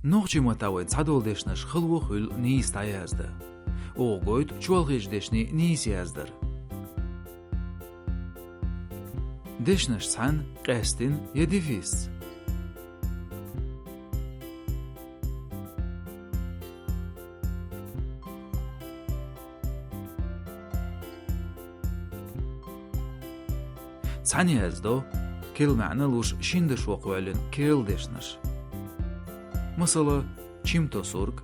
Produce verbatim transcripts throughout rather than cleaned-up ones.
Нохчийн маттахь вайн цхьадолу дешнаш хало хуьлу нийса дӀаяздан. Оха гойту чолхечу дешнийн нийса яздар. Дешнаш цхьаьна, къаьстина я дефисца. Цхьаьна яздо керла маьӀна луш шина дашо кхоьллина керла дешнаш. Масала, чимто сурт,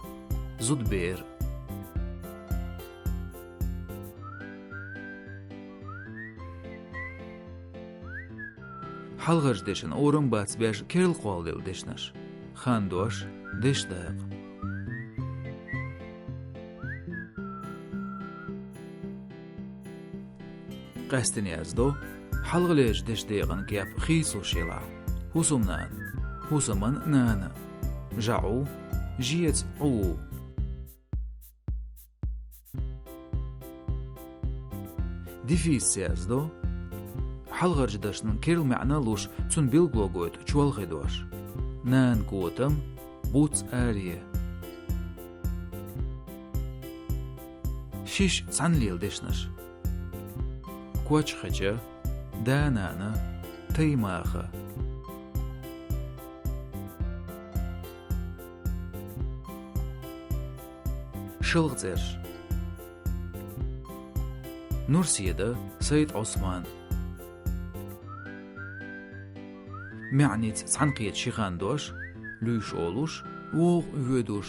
зудабер. Хьалхарчу дешан орам бац беш керла кхолладелла дешнаш. Хандош, дешдакъа. Къаьстина яздо, хьалхалерчу дешдекъан кеп хийцалуш елахь: хӀусамнана, хӀусаман нана, жаӀу, жеца Ӏу. Дефисца яздо, хьалхарчу дашна керла маьӀна луш, цуьнан билгало гойту чолхе дош: нана котам, буц аре. Шиша цхьаьна лела дешнаш: кочхеча, да-нана, таймаха. ШалгӀа цӀераш: Нурседа, Сайд-Ӏусман. МаьӀница цхьаьна кхеташ ши хандош, луьйш олуш, вогӀу воьдуш.